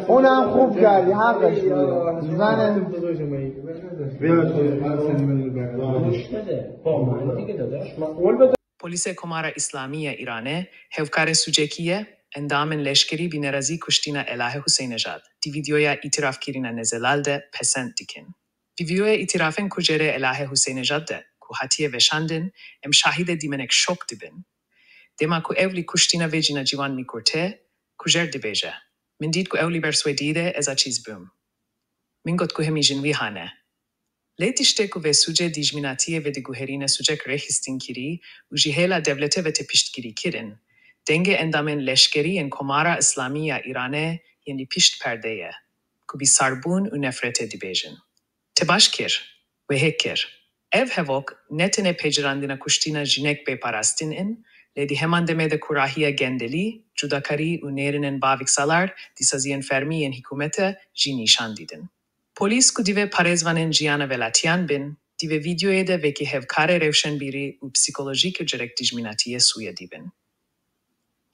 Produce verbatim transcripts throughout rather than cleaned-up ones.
اونم خوب کردی، حقش بود. زنه. Polîsê Komara Îslamî ya Îranê hevkarê sûcekî ye, endamên leşkerî bi nerazî kuştina Elahê Huseynežad di vîdeoya îtîrafkirina Nezelal de pesend dikin. Di vîdeoya îtîrafên kujerê Elahê Huseynežad de ku hatiye veşandin, em şahidê dîmenek şok dibin. Dema ku ew li kuştina vê cîna ciwan mikurte, kujer dibêje, Min dît ku ew li ber swêdî de ez aciz bûm. Min got ku hemî jin wî hane. Lê tiştê ku vê sûcê dijminatiyê vediguherîne sûcek rêxistin kirî û ji hêla dewletê ve tê piştgirîkirin, dengê endamên leşkerî yên Komara Îslamî ya Îranê yên li pişt perdê ye, ku bi sarbûn û nefretê dibêjin. Te baş kir, wê hê kir. Ev hevok ne tenê pejirandina kuştina jinek bê parastin in, lê di heman demê de kurahiya gendelî, cudakarî û nêrînên bavek salar di saziyên fermî yên hikûmete jî nîşan didin. Polîs ku divê parêzvanên jiyana welatiyan bin, di vê vîdeoyê de wekî hevkarê rewşenbîrî û psîkolojîk û cerek dijminatiyê sûye dibin.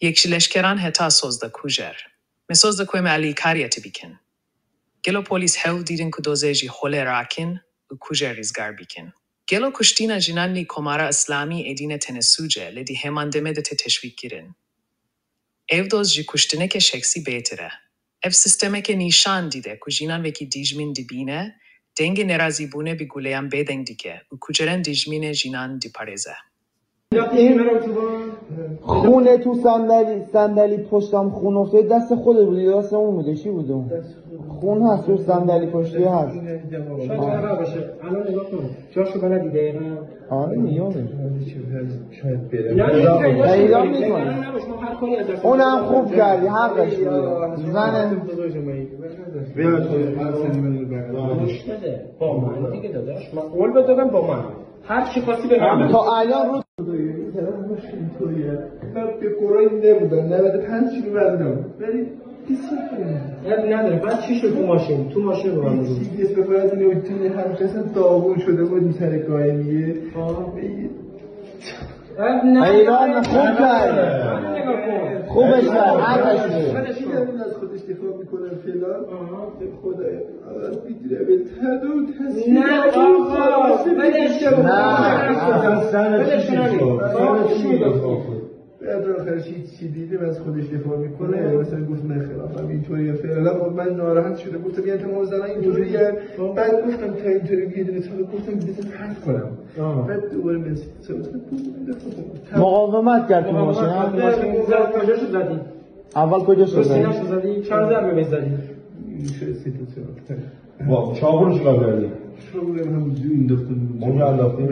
Yek ji leşkeran heta soz de kujer. Me soz de ku em alîkariya te bikin. Gelo polîs hewl didin ku dozê ji holê rakin û kujer rizgar bikin? Gelo kuştina jinan li Komara Îslamî êdî ne tenê sûc e, lê di heman demê de tê teşwîkkirin? Ev doz ji kuştineke şexsî bêtir e. Ev sîstemeke nîşan dide ku jinan wekî dijmin dibîne, dengê nerazîbûnê bi guleyan bêdeng dike û kujerên dijminê jinan diparêze. خون تو صندلی، صندلی پشتم خون افتاد، دست خودت بودی، دست اون بوده، چی بوده؟ خون هست، رو صندلی پشتی هست. شاید خراب باشه. الان نگاه کن. جاشو بلدی دقیقا. آره، یاده. نه، نه، پیدا می‌کنه. اونم خوب کردی، حقش بود. زنه. گوش بده. با من. دیگه داداش. من قول بهت دادم با من. هر چی خواستی به من بگو. تا الان رو طرف اینطوریه. من به قرآن نبودم. نود و پنج کیلو وزنم. ولی بیست کیلو. عیب نداره. بعد چی شد تو ماشین؟ تو ماشین رو من بگو. بیست به باید اینو توی هم کسا داغون شده بود این سر قائمیه. آه. به یه عیب نداره. ایران خوب کرد. منو نگاه کن. خوبش کرد، حقش بود. چی داریم از خودش دفاع میکنن فلان. خدایا. آدم می‌گیره به تد و تسلیم. نه آقا، ولش کن. نه. اصلاً سرش ولش کن. نمی‌گم. بعد آخرش هیچ چی دیدیم از خودش دفاع میکنه. مثلاً گفت نه خلاف هم اینطوریه فعلاً. خب من ناراحت شدم. گفتم یعنی تمام زنان اینطوریه. بعد گفتم تا اینطوری یه دونه صحبت گفتم بذار حرف کنم. بعد دوباره مسیج صحبت گفتم دفاع کنم. مقاومت کرد تو ماشین، ها؟ ماشین زد، کجاشو زدی؟ اول کجا رو شده؟ سینه‌شو زدی؟ چند ضربه بهش زدی؟ شاید سه تا چهار تا. Bak, çamur çıkar verdi. Şuraya hem düğün döktüm. Onu anlattım.